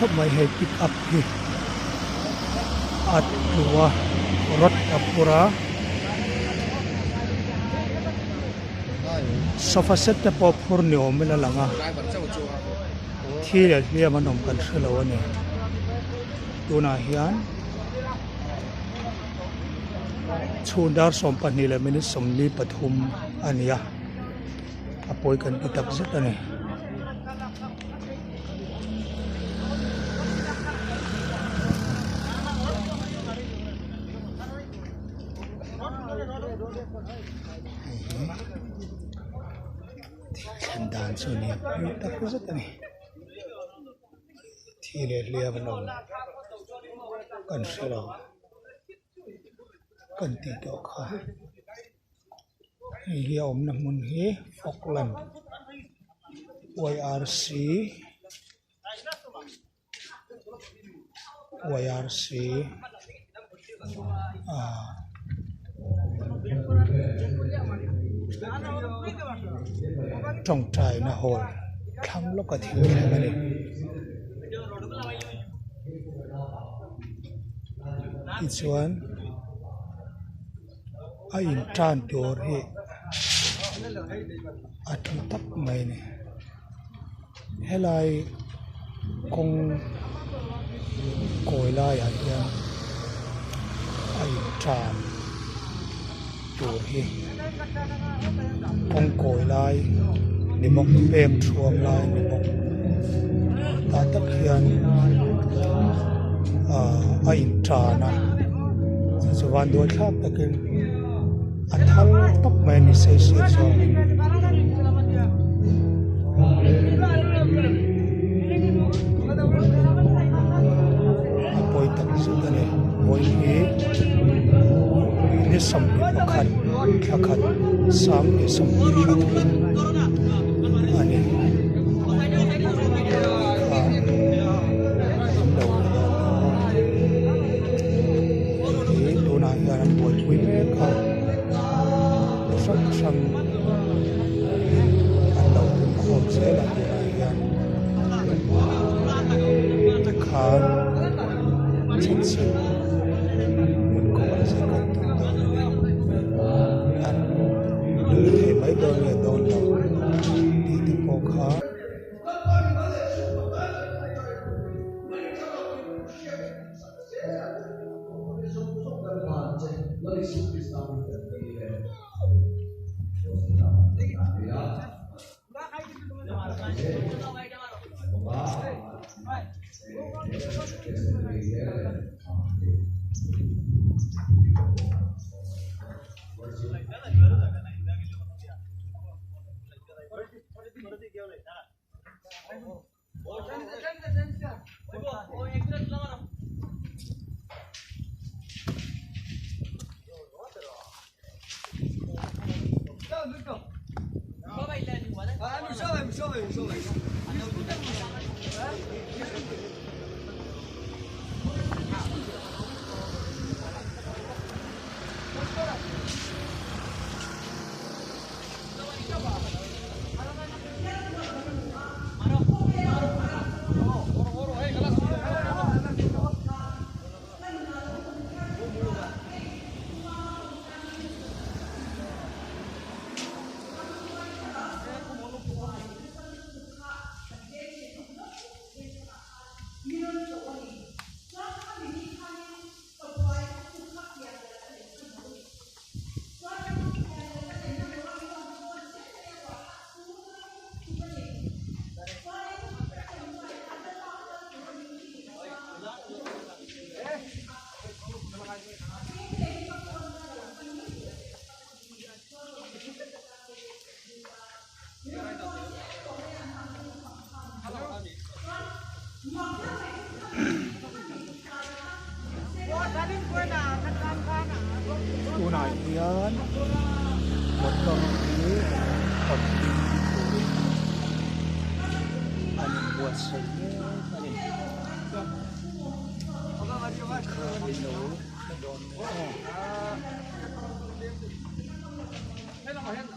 khawp mai hei pick up hi a tlu a rod a phur a sofa set te pawh phur ni awm in a lang a thi leh hliam an awm kan hrelo a ni tunah hian. Chhun dar 12 leh minute 43 a ni a a pawi kan ti tak zet a ni. Thil thlen dan chu a ni a pawi tak zet a ni. Thi leh hliam an awm kan hre lo kan tih tawh kha hei hi a awmna hmun hi Falkland Y R C Y R C ah tawngtaina hall thlang lawka thil thleng a ni. Tichuan a in tan tur hi a thu tak mai a ni. Helai kawng kawi laiah hian a in tan tur hi kawng kawi lai ni bawk pem thuam lai ni bawk tah tak hian ahh a in tan a chu chu vanduai thlak takin a thal tawp mai a ni saisir zawngin. A pawi tak zet a ni vawi hi ni 21 thla khat sang 23 a ni kha an lo la dawn a hei hi tunah hian an buaipui mek a hrang hrang an lo pum khawm zel a tunah hian tikhan chanchin rawn khawl zet kan tum dawn a ni an lut thei mai dawn nge dawn lo tih te pawh kha. Tunah hian motor hi rawn ding turin an inbuatsaih mek a ni tikhan an lo hre dawn mek a. An rawn ding.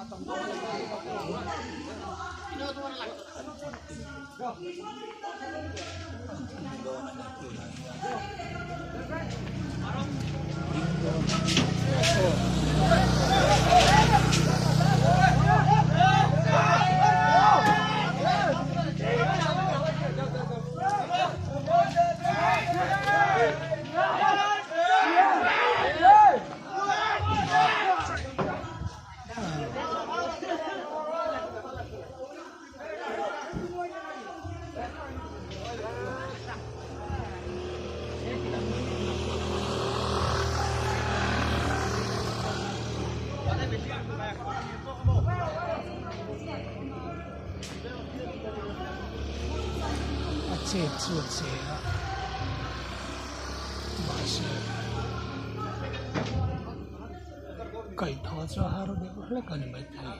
Chet chu a che a mahse kaihthawh chu a har deuh hlek a ni maithei.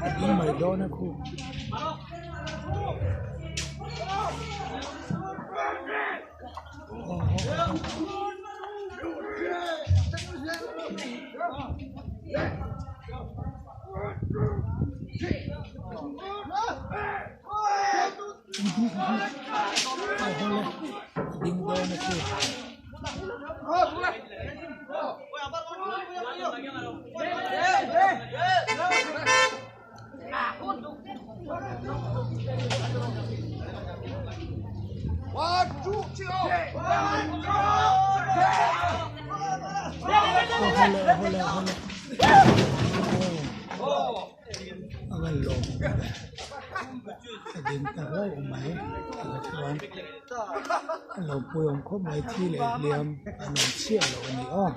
A ding mai dawn a khu. A ding dawn a khu. A van lawm ve a ding ta hlauh mai tichuan a lo pui awm khawp mai thi leh hliam an awm chiah lo a ni aw.